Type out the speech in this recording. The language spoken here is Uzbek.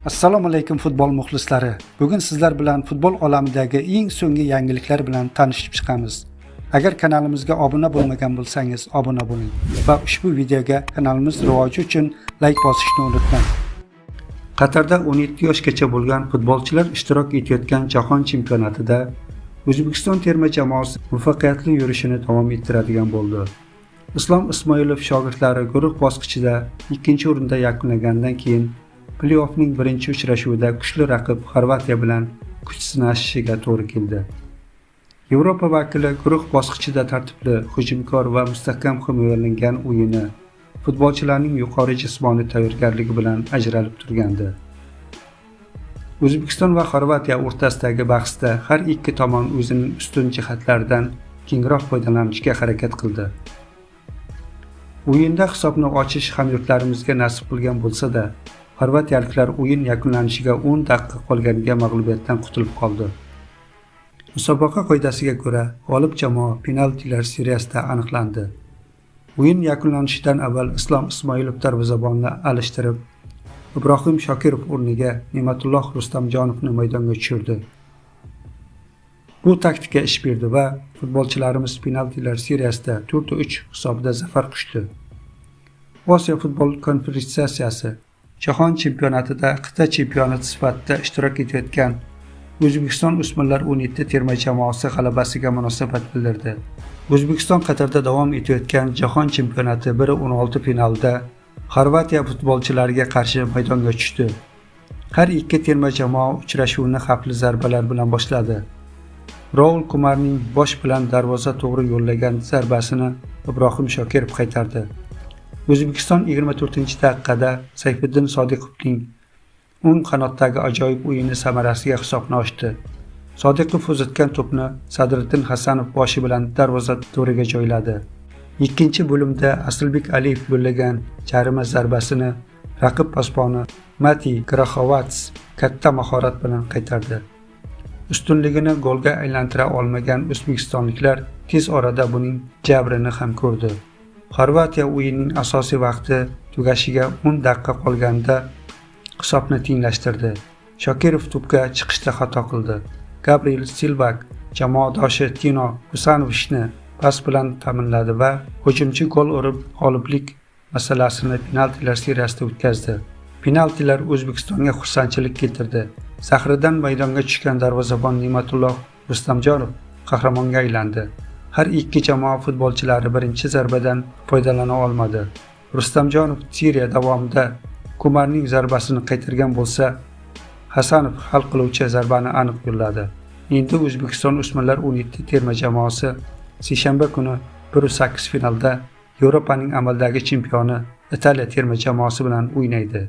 Assalomu alaykum, futbol muxlislari. Bugun sizlar bilan futbol olamidagi eng so'nggi yangiliklar bilan tanishib chiqamiz. Agar kanalimizga obuna bo'lmagan bo'lsangiz, obuna bo'ling va ushbu videoga kanalimiz rivoji uchun layk bosishni unutmang. Qatarda 17 yoshgacha bo'lgan futbolchilar ishtirok etayotgan Jahon chempionatida O'zbekiston terma jamoasi muvaffaqiyatli yurishini davom ettiradigan bo'ldi. Islom Ismoilov shogirdlari guruh bosqichida ikkinchi o'rinda yakunlagandan keyin play-offning birinchi uchrashuvida kuchli raqib Xorvatiya bilan kuch sinashishiga to'g'ri keldi. Yevropa vakili guruh bosqichida tartibli, hujumkor va mustahkam himoyalangan o'yini, futbolchilarning yuqori jismoniy tayyorgarligi bilan ajralib turgandi. O'zbekiston va Xorvatiya o'rtasidagi bahsda har ikki tomon o'zining ustun jihatlaridan kengroq foydalanishga harakat qildi. O'yinda hisobni ochish hamyurtlarimizga nasib qilgan bo'lsa-da, xorvatiyaliklar o'yin yakunlanishiga 10 daqiqa qolganiga mag'lubiyatdan qutulib qoldi. Musobaqa qoidasiga ko'ra, g'olib jamoa penaltilar seriyasida aniqlandi. O'yin yakunlanishidan avval Islom Ismoilov darvozabonni alishtirib, Ibrohim Shokirov o'rniga Ne'matulloh Rustamjonovni maydonga tushirdi. Bu taktika ish berdi va futbolchilarimiz penaltilar seriyasida 4-3 hisobida zafar quchdi. Osiyo futbol konfederatsiyasi Jahon chempionatida qit'a chempioni sifatida ishtirok etayotgan O'zbekiston o'smirlar 17 terma jamoasi g'alabasiga munosabat bildirdi. O'zbekiston Qatarda davom etayotgan Jahon chempionati 1/16 finalida Xorvatiya futbolchilariga qarshi maydonga tushdi. Har ikki terma jamoa uchrashuvni xavfli zarbalar bilan boshladi. Raul Kumarning bosh bilan darvoza to'g'ri yo'llagan zarbasini Ibrohim Shokirov qaytardi. O'zbekiston 24-daqiqada Sayfiddin Sodiqovning o'ng qanotdagi ajoyib o'yini samarasiga hisobni ochdi. Sodiqov uzatgan to'pni Sadriddin Hasanov boshi bilan darvoza to'riga joyladi. Ikkinchi bo'limda Asilbek Aliyev yo'llagan jarima zarbasini raqib posboni Mati Graxovats katta mahorat bilan qaytardi. Ustunligini golga aylantira olmagan o'zbekistonliklar tez orada buning jabrini ham ko'rdi. Xorvatiya o'yinning asosiy vaqti tugashiga 10 daqiqa qolganda hisobni tenglashtirdi. Shokirov to'pga chiqishda xato qildi. Gabriel Silvak jamoadoshi Tino Kusanovichni pas bilan ta'minladi va hujumchi gol urib, g'oliblik masalasini penaltilar seriyasida o'tkazdi. Penaltilar O'zbekistonga xursandchilik keltirdi. Zahiridan maydonga tushgan darvozabon Ne'matulloh Rustamjonov qahramonga aylandi. Har ikki jamoa futbolchilari birinchi zarbadan foydalana olmadi. Rustamjonov seriya davomida Kumarning zarbasini qaytargan bo'lsa, Hasanov hal qiluvchi zarbani aniq yo'lladi. Endi O'zbekiston o'smirlar 17 terma jamoasi seshanba kuni 1/8 finalda Yevropaning amaldagi chempioni Italiya terma jamoasi bilan o'ynaydi.